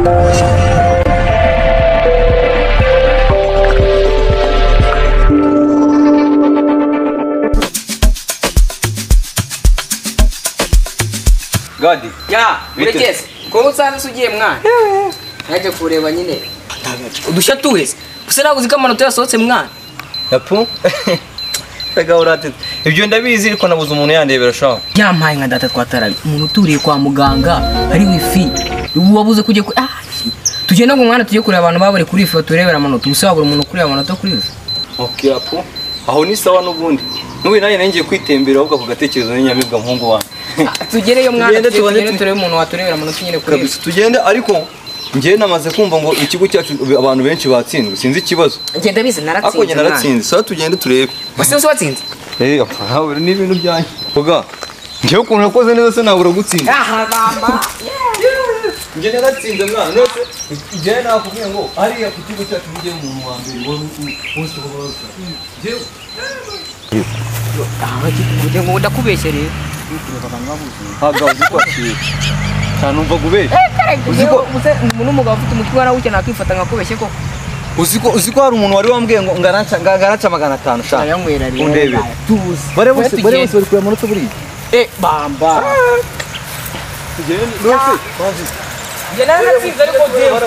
Gadi. Ya, urekeze. Ko usanze ugiye mwana. Naje kureba nyine. Udushya tuheze. Gusa ntabwo uzi ko amanota yasohotse mwana. Yapu. Rega uratete. Ibyo ndabizi ariko nabuze umuntu yandebera shaho. Yampaye nka data twatarabi. Umuntu uturiye kwa muganga ari wifi. Ubu wabuze kujye ku tugenda ngo mwana tujye kureba abantu babure kuri ifi baturebera amanota. Ubusa wabura umuntu kureba amanota kuri ifi. Okay apo. Aho ni sawa n'ubundi. Nubu nanjye ngiye kwitembera ahubwo ako gatekerezo n'inyamibwa muhungu wanjye. Tugereyo mwana tugende turebe umuntu waturebera amanota nyine kuri ifi. Tugende ariko ngiye namaze kumva ngo ikigo cyacu abantu benshi batsinzwe sinzi ikibazo. Ngiye ndabizi naratsinze. Ako ngiye naratsinze. Sawa tugende turebe. Basi bose batsinze. Aho ni ibintu byanjye. Oga. Ngiye ukuntu nakoze neza se nabura gutsinda. Aha bamba. Ngiye naratsinze mwana. Nose ngiye nakubwiye ngo hariya ku kigo cyacu ngiye umuntu wa mbere wose bose. Ngiye kugira ngo ndakubeshye rero. Haga uzi cyane umva gubeshya. Uziko umuntu umugabo ufite umutwe warawucya nakifata nkakubeshye koko. Uziko hari umuntu wari wambwiye ngo ngaraca 500 sha. Ayanywera rero. Undebe. Tuzi. Bare bose bari kuya amanota buriya. Bamba. Tugende rwose. Nge naratsinze ariko dewe.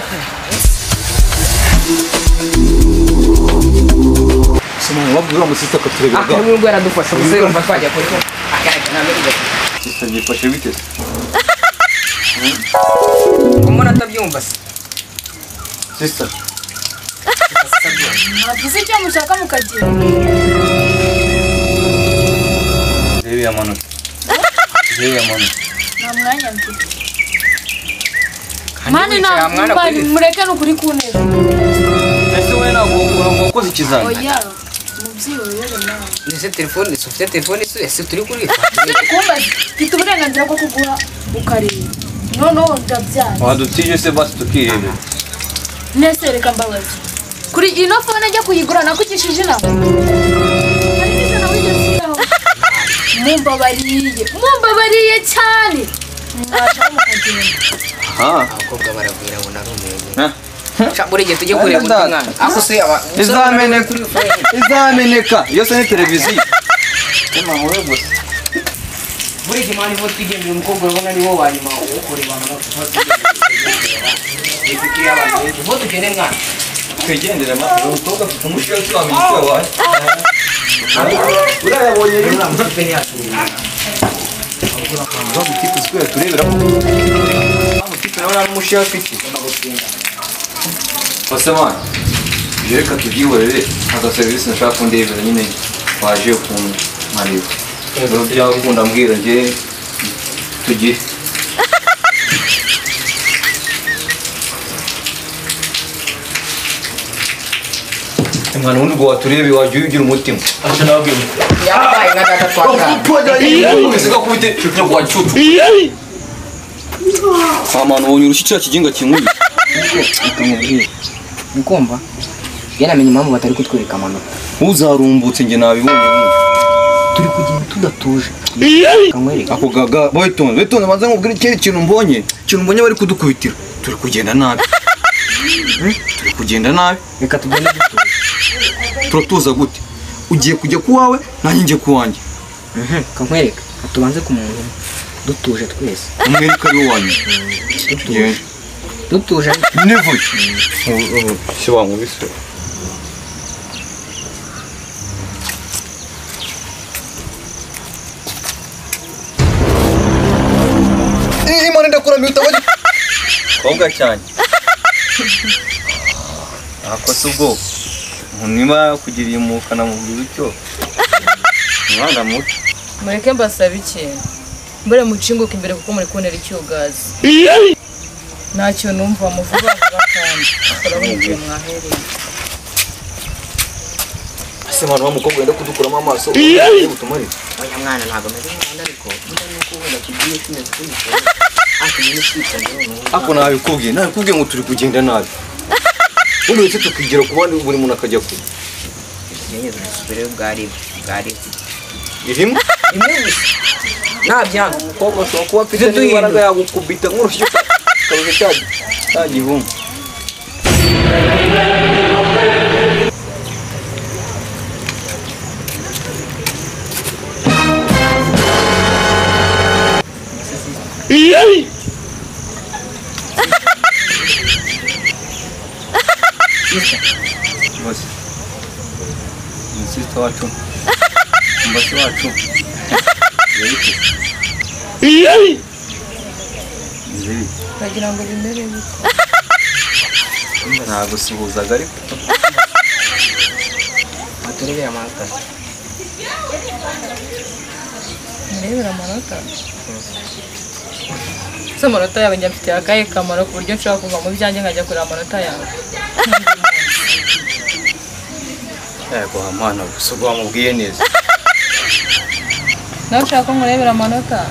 Sima wabwira umusista katurebera. Akaba nubwo yaradufasha ubuse umva twajya kuri ko. Akajya namenye. Sista byifashe bite? Umuntu atabyumva se. Sista. Mwavuze icyo mushaka mukagira. Rebe amanota. Rebe amanota. Nta mwanya mfite. Mani na mureke nukuri kuntera. Ese we ntabwo wakoze ikizami? Oya. Mubyiyorere nawe. Nese telefone, ufite telefone ese turi kuri. Kumbaza, mfite uburenganzira bwo kuguha ukareba. Noneho ndabyara. Wadutije se basi tukirebera. Nese reka mbabaze. Kuri ino phone njya kuyigura nakugishije inama. Hari n'ijana wigeze ushyiraho. Mumbabariye, mumbabariye cyane. Mwashaka mukagenda. Abakobwa baragwira ngo narumenye. Buri gihe tujye kureba undi mwana. Ako se aba izameneka. Izameneka. Iyo se ni televiziyo. Ema wowe gusa. Buri gihe mwana ivo twigendera umukobwa urabona ni wowe wanyuma wo kureba amanota. Bo tugende mwana. Twigendere mwana. Umukobwa afite umushinga wamenya icyo yabaye. Urayabonye rero amakipe ntiyasubira. Mutipe square turebera. Mutipe nawe nta n'umushinga afite. Bose mwana. Reka tubyihorere nta serivisi nashaka kundebera nyine waje ukuntu nkareba. Byakunda mbwira nge tugire. Mwana wundi ngo waturebe wajya ugira umutima. Acha nabwiye. Yabaye nka data twakara. Ubisiga kubite nyakwa cucu. Mwana ubonye urushyi cya kiginga kinkuye. Mukumva? Yanamenye impamvu batari kutwereka amanota. Uzarumbutse nge nabibonye. Turi kugenda tudatuje. Kanywereka. Ako gaga boytonze boytonze banza nkubwire ikindi kintu mbonye. Ikintu mbonye bari kudukubitira. Turi kugenda nabi. Turi kugenda nabi. Reka tugende dutuje. Turatuza gute? Ugiye kujya kuwawe nanjye ngiye kuwanjye. Kankwereka. Tubanze ku muntu dutuje twese. Umwereka ari wanyu. Dutuje. Dutuje. Nivuye. Si wankubise. Imana ndakurambiwe utabona. Kobwa cyane. Ako si ubwoko. Niba kugiriye umukana mu bityo. Mwana muto. Mureke mbasabe ikintu. Mbere mucinguka imbere kuko muri kubonera icyugazi. Ntacyo numva muvuga vuba kandi. Urabona igihe mwahereye. Ese mwana wa mukobwa wenda kudukuramo amaso ugiye butumare. Oya mwana ntabwo meze nk'undi ariko nuko wenda tugiye tumeze kuri. Ako nabikubwiye nabikubwiye ngo turi kugenda nabi. Ubu ndetse tukigira ku bandi buri muntu akajya kure. Tugerageze dusubire bwari bwari. Irimo? Rimwe gusa. Nta byanga. Umukobwa ashobora kuba afite n'imbaraga yagukubita nk'urushyi. Kabuze cya gihumbi. Bose. Insista wacu. Mbasi wacu. Bagira ngo bimere bite? Nagusuhuzaga ariko. Aturebera amanota. Murebera amanota? Se amanota yawe njya mfitiye akahe kamaro ku buryo nshobora kuva mu byanjye nkajya kureba amanota yawe? Yego amana gusa ubwo wamubwiye neza. Nawe ushaka ko nkurebera amanota?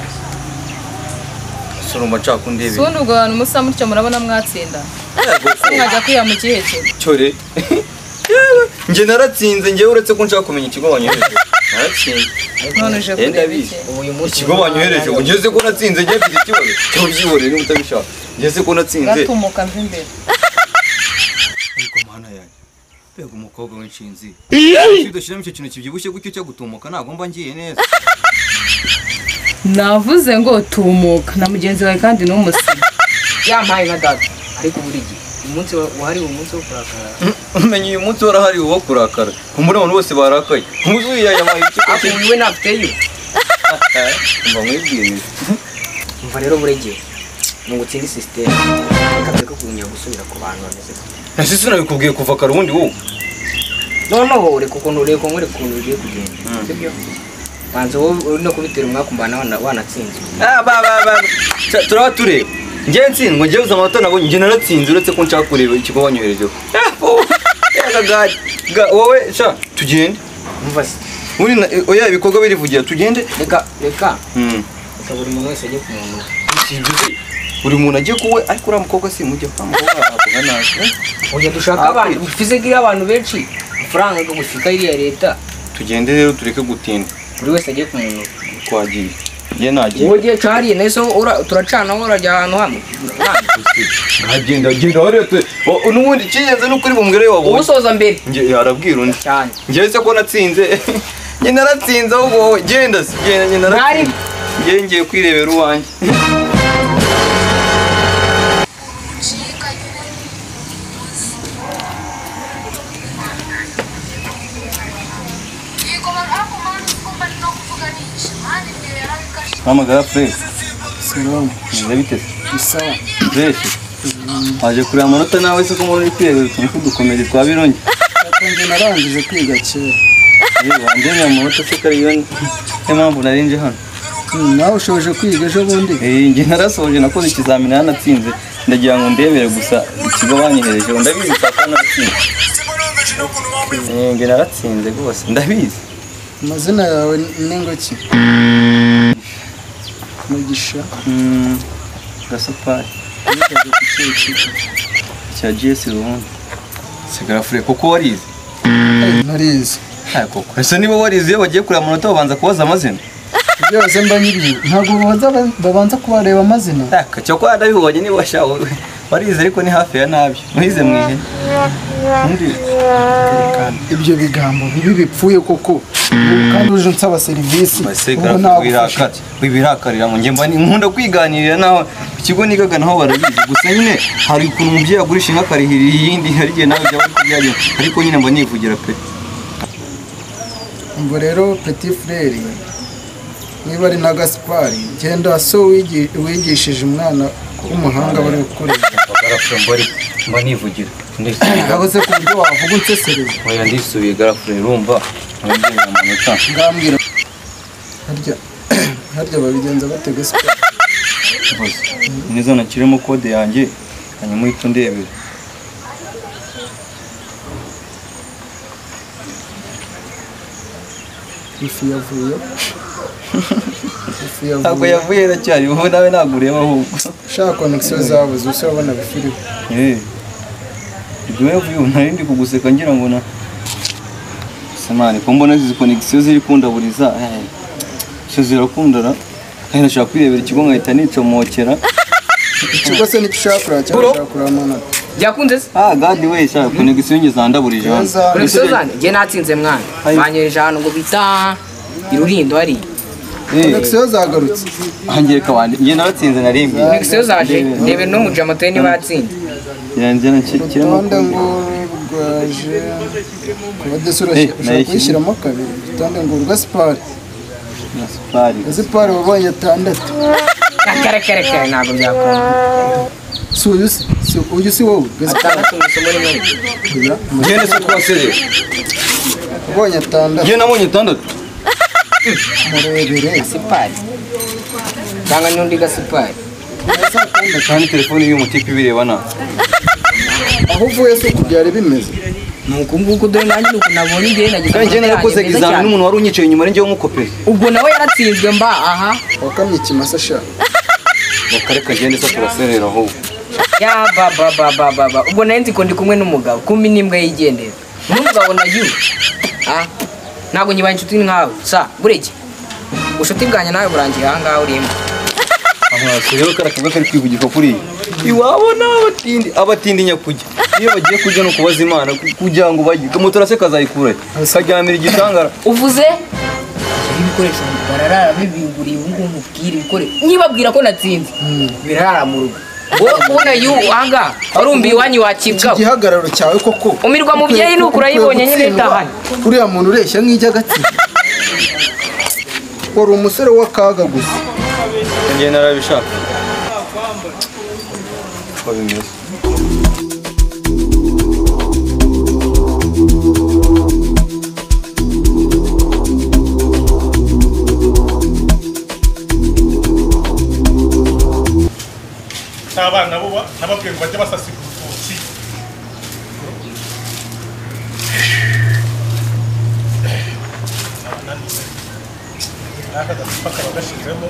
Surumva nshaka kundebera. Sundi ubwo abantu musa mutyo murabona mwatsinda. Mwajya kwiha mu kihe kigo? Cyore. Njye naratsinze njye uretse ko nshaka kumenya ikigo wanyohereje. Naratsinze. None uje kureba iki? Ikigo wanyohereje ugeze ko natsinze njye mfite ikibazo. Cyo byihorere niba utabishaka. Ngeze ko natsinze. Gatumuka mva imbere. Ariko mana yanjye. Mbega umukobwa w'inshinzi. Udashyiramo icyo kintu kibyibushye gutyo cyo gutumuka ntabwo mba ngiye neza. Navuze ngo tumuka na mugenzi wawe kandi n'umusiba. Yampaye nka data. Ariko buri gihe umunsi wahariwe umunsi wo kurakara. Umenye uyu munsi warahariwe wo kurakara. Kumbura abantu bose barakaye. Umuzuye yabaye iki? Ako wiwe nafiteyo. Mba mwibwiriza. Umva rero buregiye. Ngo utsinde system. Reka kugumya gusubira ku bantu bameze gutya. Nasi sinabikubwiye kuva kare ubundi wowe. Noneho reka ukuntu ureko nkore ukuntu ugiye kugenda. Sibyo? Banza wowe uri no kubitera umwaka umbana wanatsinze. Ba. Turaba tureba. Njye ntsindwa njye uza amanota nabonye njye naratsinze uretse ko nshaka kureba ikigo wanyoherejeho. Wowe sha tugende. Umva se. Muri oya ibikorwa birivugira tugende. Reka reka. Reka buri muntu wese ajye ku muntu. Buri muntu agiye kuwe ariko uriya mukobwa si mujya kwa mukobwa avuga nabi. Oya dushaka abantu ufize gira abantu benshi amafaranga yo gushika iriya leta. Tugende rero tureke gutinda. Buri wese agiye ku muntu. Twagiye. Njye nagiye. Wowe ugiye cariye nese turacana urajya ahantu hamwe. Ngagenda genda hariya n'ubundi icy'ingenzi ni ukuri bumwere wabonye. Usoza mbere. Njye arabwira undi. Cyane. Njye se ko natsinze. Njye naratsinze ahubwo wowe genda se genda njye naratsinze. Njye ngiye kwirebera uwanjye. Mama gara fresh. Salama. Ndabitse. Isawa. Fresh. Aje kureba amanota nawe se ko umuntu uri kwirebera utuntu tw'udukomedi twa birongi. Nje narangije kwiga kera. Wandebera amanota se kari yo niyo mpamvu nari nje hano. Nawe ushoje kwiga ejo bundi? Njye narasoje nakoze ikizamini naratsinze ndagira ngo ndebere gusa ikigo banyohereje ndabizi ko naratsinze. Njye naratsinze rwose ndabizi. Amazina yawe ni ngoki? Mugisha. Gasopari. Cya GS Ruhondo. Sigara fure koko warize? Narize. Koko. Ese niba warize iyo bagiye kureba amanota babanza kubaza amazina? Byose mba nyiri ntabwo babanza kubareba amazina. Cyakora ndabibonye niba washawe warize ariko ni hafi ya nabyo. Mwize mwihe. Undi ibyo bigambo bibi bipfuye koko. Kandi uje unsaba serivisi wibirakarira ngo njye mba nkunda kwiganirira naho ikigo nigaga naho barabizi gusa nyine hari ukuntu umubyeyi agurisha inka akarihirira iyindi hari igihe nawe byaba byagenze ariko nyine mba nivugira pe. Umva rero petit frere niba ari na Gaspari genda so wigishije umwana w'umuhanga bari gukoresha. Mba nivugira ndabuze ku buryo wavuga unsesereza. Oya ndisubiye garafure urumva ngambwira harya babigenza bate Gaspari? Neza nakiremo kode yanjye hanyuma uhita undebera. Ifi yavuye. Ntabwo yavuye iracyari ubu nawe ntabwo ureba ahubwo. Ushaka connection zabuze usa ubona bifiriho. Ibyo yavuye nari ndi kuguseka ngira ngo na Samani ko mbona izi connection ziri kundaburiza. Cyo zirakundara. Kandi nashaka kwirebera ikigo nkahita nicomokera. Ikigo se nicyo ushaka cyangwa ushaka kureba amanota? Byakunze se? Ah gadi we sha connection nge zandaburije hano. Connection zanjye nge natsinze mwana. Banyereje ahantu ngo bita Irurindo hari. Connection zagarutse. Angiye kabandi nge naratsinze narimbi. Connection zaje ndebe no mujama toye niba yatsinze. Yanjye nakiramo urutonde ngo rwaje kubadesura ushaka kuyishyiramo kabiri. Urutonde ngo rwa Sipari. Sipari. Sipari wabonye 6. Kare kare kare ntabwo byakunda. Si uyu si uyu si wowe. Atandatu mu isomo rimwe. Ngende se twasere. Wabonye 6. Nge nabonye 6. Murebere Sipari. Cyangwa n'undi gasipari. Kandi telefone y'umutipe bireba na. Aho uvuye se kubyara bimeze. Nuko nguko dore nanjye nuko nabonye ngiye nagize. Kandi ngiye narakoze examen n'umuntu wari unyicaye inyuma ari ngiye umukopera. Ubwo nawe yaratsinzwe mba aha. Wakamye ikimasa sha. Bakareka ngende se turaserera aho. Ya ba ba ba ba ba. Ubwo nari nzi ko ndi kumwe n'umugabo kumbi n'imbwa yigendera. N'umugabo nayo. Ah. Ntabwo nyibaye inshuti nkawe. Sa bureke. Ubushuti bwanjye nawe burangiye aha ngaha urimo. Aha rero karakaga kari kwivugishwa kuri iwabo n'abatindi abatindi nyakujya. Iyo bagiye kujya no kubaza Imana kugira ngo bajye motora se kazayikura kajyamira igitangara uvuze ibikoresho bararara bibinguriye ubu ngubu mubwire ibikoresho nibabwira ko natsinze birarara mu rugo wowe kubona yu anga arumbi iwanyu wakibwa igihagararo cyawe koko umirwa mubyeyi nuko urayibonye nyine itahanye uriya muntu ureshya nk'ijya gatsinda wari umusore w'akaga gusa ngiye narabishaka ko bimeze. Abana bo nababwiye ngo bajye basasira urutoki. N'aka gacupa kaba gashyizemo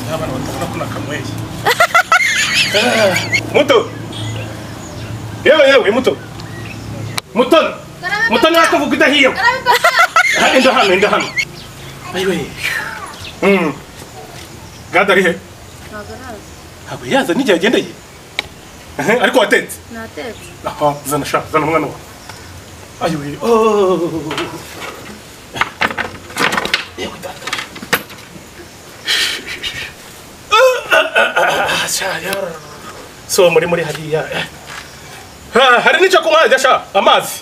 n'abana batabona ko nakanyweye. Muto! Yewe yewe muto! Mutoni! Mutoni wakavuga udahiye! Enda hano, enda hano. Ayiwe. Gada ari he? Ntabwo yaza n'igihe agendeye. Ariko watetse? Natetse. Aha, zana sha, zana umwana wawe. Ayiwe. Oh. Yewe data. So muri hariya. Hari n'icyo kunywa hajya sha, amazi.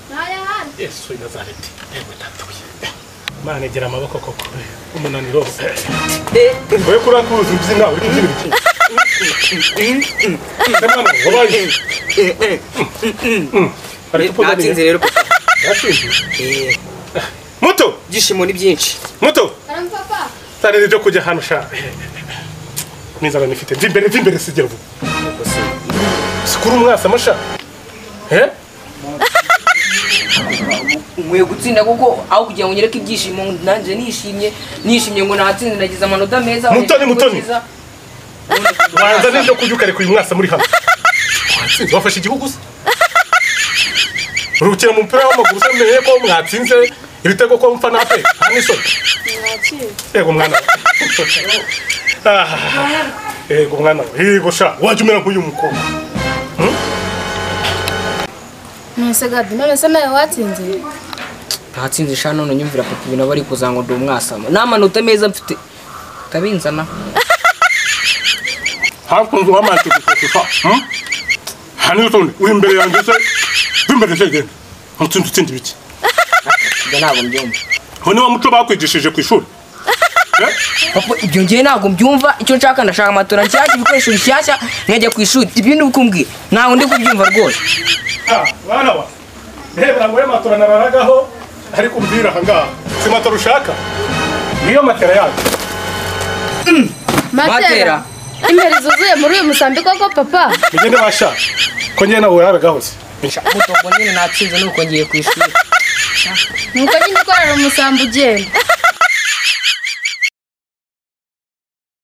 Ntayahari. Yesu Nazareti. Yewe data. Mana egera amaboko koko. Umunaniro. Wewe kuri akuzi mbyina uri kubyina iki? Mwana wabaye. Natsinze rero. Natsinze. Muto, ibyishimo ni byinshi. Muto. Karame papa. Tari ibyo kujya hano sha. N'inzara nifite. Mvi imbere sigera vuba. Sikuru umwasa masha. Eh? Nkwiye gutsinda kuko aho kugira ngo nyereke ibyishimo nanjye nishimye ngo natsinze nagize amanota meza. Mutoni. Wanza n'ibyo kurya ukareka uyu mwasa muri hano. Watsinze wafashe igihugu se? Urukira mu mupira w'amaguru se mmenye ko mwatsinze ibitego ko mfa nape nta n'isoni. Yego mwana. Yego mwana. Yego sha wajya umera nk'uyu mukobwa. None Gadi, none se nawe watsinze? Ntatsinze sha none nyumvira papa ibintu bari kuzango ndi umwasama. N'amanota meza mfite. Tabinzana. Hakunze wamanje gusofa. Hani utonde uri imbere yanjye se? Imbere se genda. Ntsinze utsinze ibiki? Ibyo ntabwo mbyumva. Ho niwa muco bakwigishije ku ishuri. Papa ibyo ngiye ntabwo mbyumva, icyo nshaka ndashaka amatora nshyashya, ibikoresho bishyashya nkajya ku ishuri. Ibyo ndi kumbwira ntabwo ndi kubyumva rwose. Ah, bana wa. Reba ngo matora nararagaho ariko umbwira aha ngaha. Si matora ushaka? Niyo matera yacu. Matera. Imbere zuzuye muri uyu musambi koko papa. Mugende basha. Ko ngiye nawe yaragaho se. Muto ngo nyine natsinze nuko ngiye ku ishuri. Nuko nyine ukorera umusambi ugenda.